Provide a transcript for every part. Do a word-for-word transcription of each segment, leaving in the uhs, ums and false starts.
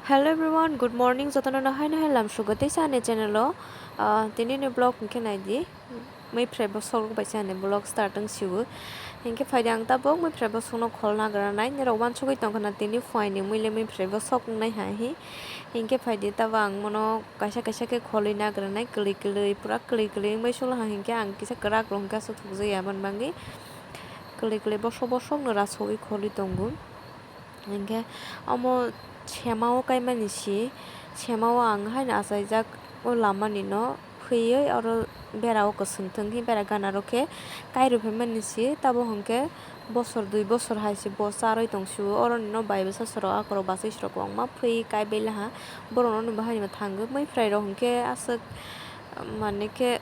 Hello everyone, good morning. Jotono no hai no hai lam sugo teisa ani channel o. Ah, tini ni vlog hwnkhe nai di. Mui phrai bosok rok bai se ani vlog start wng siwo. Hinkhe phai di ang tabuk mui phrai bosok no khol nagra nai. Nirok wansugwi tong khna tini phuaini mui le mui phrai bosok wngnai hai hi. Hinkhe phai di tabuk ang mono kaisa kaisa khe kholwi nagra nai. Kwlwi kwlwi pura kwlwi kwlwi wngbai solo ha hinkhe ang kisa kwrak rok hinkhe aswk thukjak ya aboni bagwi kwlwi kwlwi bosok bosok no rasogwi kholwi tongo. Hinkhe omo sema o kaimani si, sema o ang haino achaijak o lama ni no phiywi oro bera o kwswng thwng khe bera gana rok khe kai rw phaimani si, tabuk hinkhe bosor dui bosor hai se bo charwi tong sio, oro ni no bai bwsa rok akorok bachai rok kwbangma phiywi kai bai laha, borok no bo haino thangwi mui phrai rok hinkhe aswk mane khe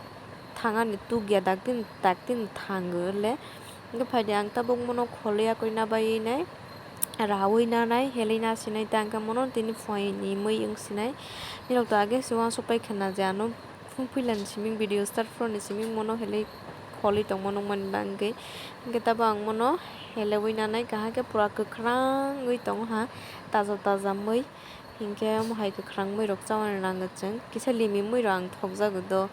thangani tukya dakti dakti thangwi le. Hinkhe phai di ang tabuk mono kholwi yakwi na bai nai, rawi na nai, helwi na sinai ta hinkhe mono tini phuaini mui wng sinai. Nirok to age se uansuk pai khna je ano phung puila ni simi video start phuru ni simi mono helwi kholwi tongma nukmani bagwi. Hinkhe tabuk ang mono helwi na nai kaham khe pura kwkhwrang wngwi tongo ha taja taja mui. Hinkhe omo hai kwkhwrang mui rok chamani nango chwng. Kisa limi mui rok ang thokjago do.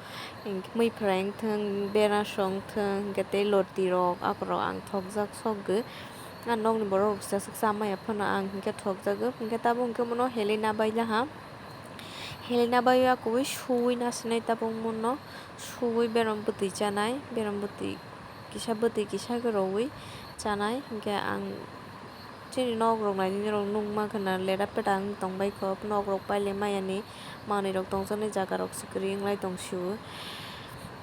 Hinkhe mui phwrai wngthwng, bera song wngthwng, hinkhe tei loti rok akorok ang thokjak sogwi. A nokni borok rok se aswk chamaya phano ang hinkhe thokjago. Hinkhe tabuk hinkhe mono helwi na bai laha. Helwi na bai ya kubui suwi na sinai tabuk mono. Suwi berom bwtwi chanai, berom bwtwi kisa bwtwi kisa khe rowi chanai. Hinkhe ang chini nok rok nai nini rok nukma khwna leda peda wng tongbai kho, nok rok pailai maya ni manwi rok tongjaknai jaga rok se kwrwi wng lai tong sio.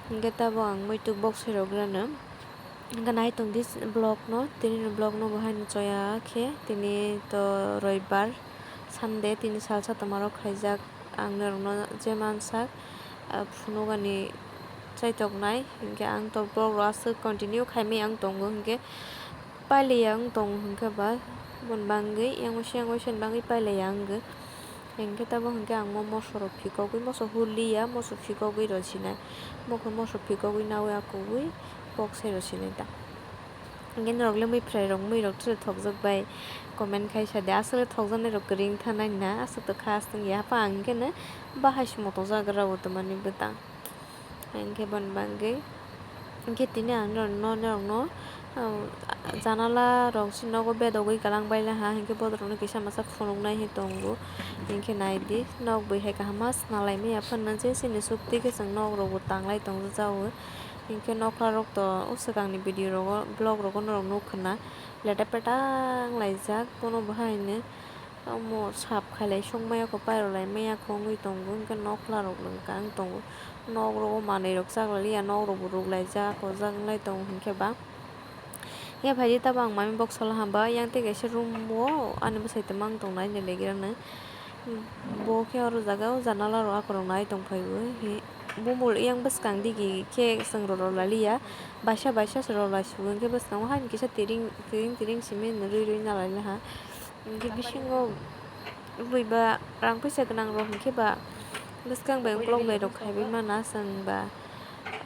Hinkhe tabuk ang muituk bok soi rok rano hinkhe nai tong di vlog no, tini ni vlog no bo haino choya khe tini to roibar Sunday tini salsa tongma rok khaijak ang norok no je mansak phunukani chaitok nai hinkhe ang to vlog rok aswk continue khaimai ang tongo hinkhe. Pailaiya wng tongo hinkhe ba, boni bagwi yang waisa yang waisa ni bagwi pailaiya wngwi. Hinkhe tabuk hinkhe ang mo moso rok phikogwi, moso huliya, moso phikogwi rw sinai. Mokhe moso phikogwi naui akugwi bok sai rw sinai ta. Hinkhe norok le mui phwrai rok, mui rok chwrai thokjak bai comment khai sa de. Aswk le thokjaknai rok kwrwi wng thanai na, aswk to kha aswk ya. Haphang ang hinkhe no bahai se moto jagra o tongmani bwtang. Hinkhe boni bagwi hinkhe tini ang norokno, norokno, ah, janala rok se nogo bedogwi kwlangbai laha, hinkhe bohrokno kisa masa phunuknai hinwi tongo. Hinkhe naidi, nok bai hai kaham ma swnalaimaya phano je chini sukti khe chwng nok rogo tanglai tongjago. Hinkhe nokla rok to o swkangni video rogo, vlog rogo norok nukha na, leta peta wnglaijak, bono bo haino. Omo sap khailai sokmaya kho, pairwlai maya kho wngwi tongo, hinkhe nokla rok wngkha wng tongo, nok rogo manwi rok chaklai liya, nok rok bo rwk laijak, hojak wnglai tongo hinkhe ba. Hinkhe phaidi tabuk ang mami box sola hamba, yang tei kaisa room o ani bwsai tongma wng tong nai ni legira nw. Bo khe oro jaga o janala rok akorok nai tong phai o, hi bumul yang bwskang digi khe chwng rw rw lai liya, baisa baisa se rw lai si o, hinkhe bwskango haino kisa tiring tiring tiring simi rwi rwi na lai laha. Hinkhe bisingo bwrwi ba rang puisa gwnang rok hinkhe ba bwskang bai ukulok bai rok khaibai mano, chwng ba,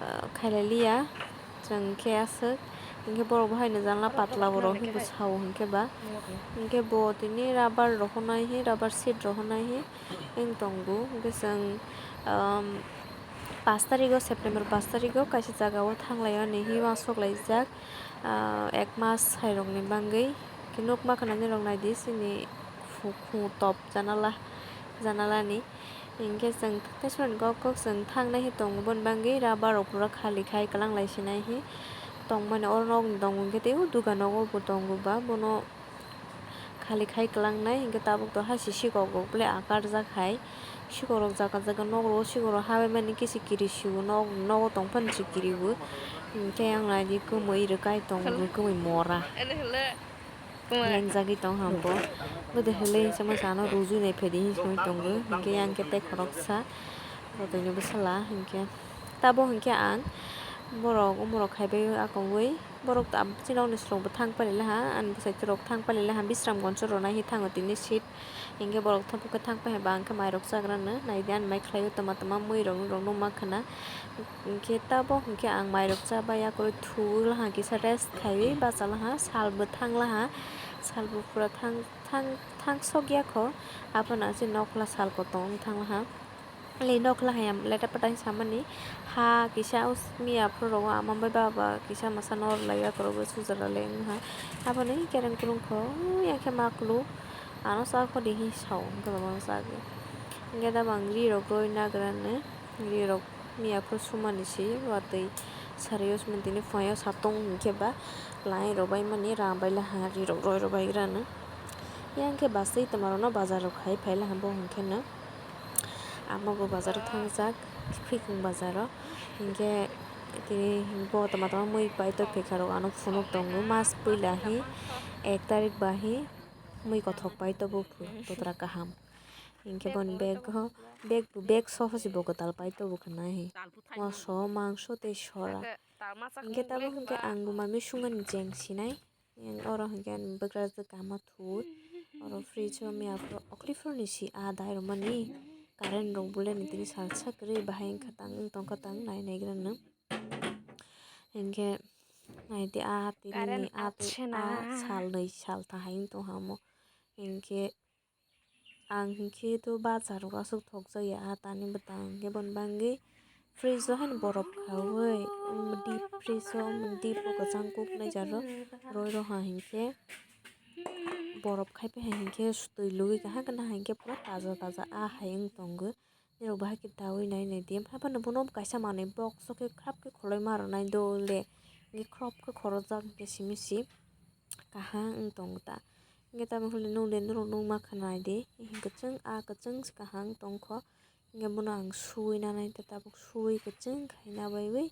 ah, khailai liya, chwng khe aswk. Hinkhe borok bo haino janla patla borok hinbo sao hinkhe ba. Hinkhe bo tini rubber rok honai hi, rubber sheet rok honai hi wng tongo. Hinkhe chwng, um, pash tarigo, September pash tarigo kaisa jaga o thanglai ani hi uansuk laijak. Ah, ek mas hai rok ni bagwi khe nukma khwna nirok naidi chini khu-, khu top janala, janala ni. Hinkhe chwng teisa ni kok kok chwng thangnai hi tongo, boni bagwi rubber rok pura khali khai kwlang lai sinai hi tongmani. Oro nok ni tongo hinkhe tei o dugan nogo bo tongo ba, bono khali khai kwlangnai, hinkhe tabuk to hai se sikok rok ble akarjak hai. Sikok rok jaga jaga nok rogo sikok rok habai mani kisi kiri sio, nok nogo tong phano se kiri o. Hinkhe ang naidi kwmwi rwkai tongo, kwmwi mora. Lengjagwi tong ha bo. Bo de hwlwi sama sa ano rujui nai phaidi hinwi songwi tongo. Hinkhe yang khe tei khoroksa. Bo tongni bwsala hinkhe. Tabo hinkhe ang borok umorok khaibai akongwi. Borok ta-, chini nokni srok bo thang pailai laha, ani bwsai rok thang pailai laha, Bisramganj o rwnai hi thango tini seat. Hinkhe borok thang paikha, thang paikha ba ang khe mairok chagra no naidi, ani mai khlai o tama tama mui rok, rok nukma khwna. Hinkhe tabok hinkhe ang mairok chabai yakrwi thuwi laha, kisa rest khaiwi bacha laha, sal bo thang laha. Salbo pura thang, thang, thang sok ya kho, abono aswk nokla sal kotong wng thang laha. Le nokla hayam leta pata samani ha kisa miya phuru rogo ama bai baba kisa masa nor lai ya korogo sujara le wng ha. Aboni kereng kurung kho yang khe maklu ano sa kho di hi sao wng khe baba sa ge. Hingke da bang ri rok roi nagra no ri rok miya phuru sumani si watwi sari o sumani tini phuya o satung hingke ba lai rok bai mani rang bai laha ri rok roi rok bai gra no. Yang khe bwsai tongma rok no bazar rok khai phai laha bo hingke no. Amo bo bazar o thangjak, Phikung bazar o. Hingke tini bo tongma tongma mui pai to phikha rok ano phunuk tongo. Mas puila hi ek tarik ba hi mui kothok pai to bo phu, totra kaham. Hingke boni bag o, bag, bag soho se bo kwtal pai to bo khna hi. Moso, mangso tei sora. Hingke tabuk hingke ang bo mami sungani jeng sinai. Yang oro hingke ani bwkrajwk kama thur. Oro fridge o miya phuru okli phuru ni si a dai rwmani. Current rok bole ni tini salsa kwrwi bahai wngkha tang wng tongkha tang nai naigra no. Hingke naidi a tini ni a twi a sal nwi sal ta hai wng tongha omo. Hingke ang hingke to bazar o aswk thokjak ya a tani bwtang hingke boni bangwi fridge o haino borok khaui deep fridge o deep o kwchang kuk nai jaro roi roha hingke borok khai pai hai hingke twi lugui kaham kheno hai hingke pura taja taja a hai wng tongo. Nirok bahai khe daui nai nai di. Haphano bono kaisa manwi box o khe khrap khe kholoi ma rwnai dole. Hingke khrop khe khorokjak hingke simi si kaham wng tongo ta. Hingke tamo hwnle nukle norok nukma kha nai di. Kwchwng a kwchwng se kaham wng tongkho. Hingke bono ang suui nanai ta tabuk suui kwchwng khai nabaiwi.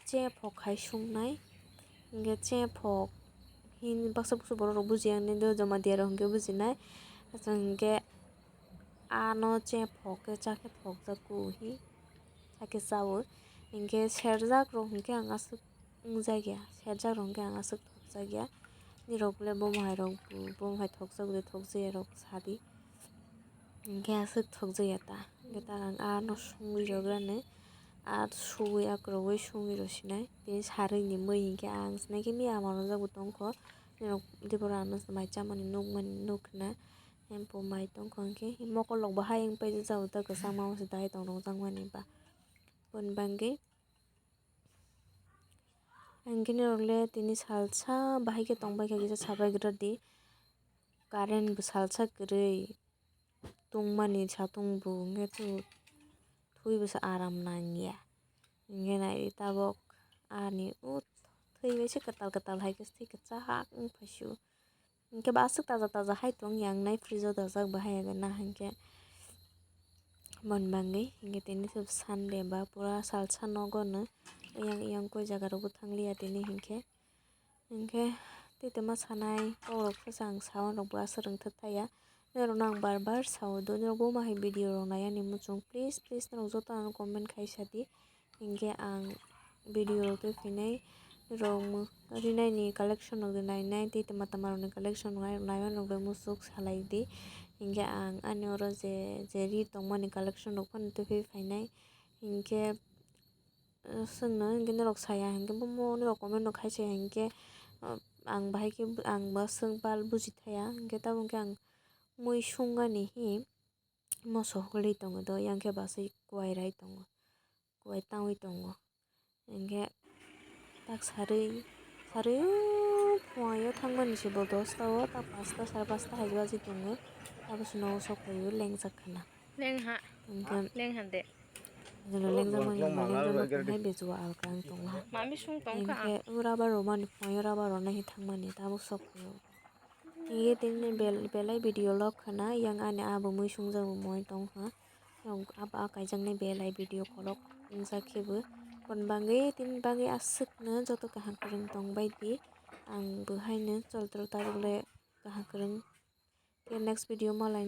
Che phok hai sungnai. Hingke che phok hin baksa buksu borok rok bujiya hinwi do joma diya rok hingke bujinai. Aswk hingke ano che phok khe cha khe phokjak ku hi cha khe cha o. Hingke serjak rok hingke ang aswk wngjakya, serjak rok hingke ang aswk thokjakya. Nirok le bomo hai rok bo, bomo hai thokjak de thokjaya rok sadi. Hingke aswk thokjakya ta, hingke ta ang ano sungwi rwgrani. Ar suwi akwrwngwi sungwi rw sinai. Tini sarwi ni mui hinkhe ang sinai khe miya ama rwjak bo tongkho. Nirok dibora ano mai chamani nukmani nuk khna. Hempo mai tongkho hinkhe mokol rok bo hayung paijak jagota kwchangma se dai tong rwjakmani ba. Boni bangwi hinkhe norok le tini salsa bahai khe tongbai kha kisa sabai gra di. Current bo salsa kwrwi. Tungmani satung bo hwnkhe twi bwsa aram nangya. Hwnkhe naidi tabok ani o thwi bai se kwtal kwtal hai khe se thwi kwchak wng phaisu. Hwnkhe bo aswk taja taja hai tong yang nai fridge o dajak bo hai ya na hwnkhe. Boni bangwi hwnkhe tini Sunday ba pura salsa nogo no yang yang koi jaga rogo thangliya tini hwnkhe. Hingkhe tei tongma sanai kokrok khe ang sawan rok bo aswk rwngthok thaya. Norokno ang bar bar sao do, norok bo ma hai video rok nai ani muchung, please, please norok joto ano comment khai sa di. Hingkhe ang video rok tei phinai norok rinai ni collection rok de nai nai tei tongma tongma rok ni collection rok nai nai rok bai muchuk salai di. Hingkhe ang ani oro je je ri tongmani collection rok phano tei phainai. Hingkhe. Chwngno hinkhe norok saya hinkhe bomo norok comment no khai saya hinkhe ang bahai khe ang bo chwng pal buji thaya hinkhe tabuk khe ang mui sungani hi moso hogwi tongo do yang khe basai kuai rai tongo kuai tangwi tongo hinkhe tak sarwi sarwi o phuaio thangmani se bo dosta o tak pasta sare pasta hai baji tongo tabuk se nogo sok phaio lengjak khana. Lengha. Hingke lengha de. Jolo lengjakmani bo lengjakma tongnai bejugo alka wng tongha. Mami sung tongkha. Hingke o rubber rwmani phunaio rubber rwna hi thangmani tabuk sok phaio. Hingke tini bel-, belai video log khana yang ani abo mui sungjak bo moi tongha. Yang abo a kaijaknai belai video kolok wngjak khe bo. Boni bagwi tini bagwi aswkno joto kaham kwrwng tongbai di. Ang bo haino chol tol tabuk le kaham kwrwng. Khe next video malai.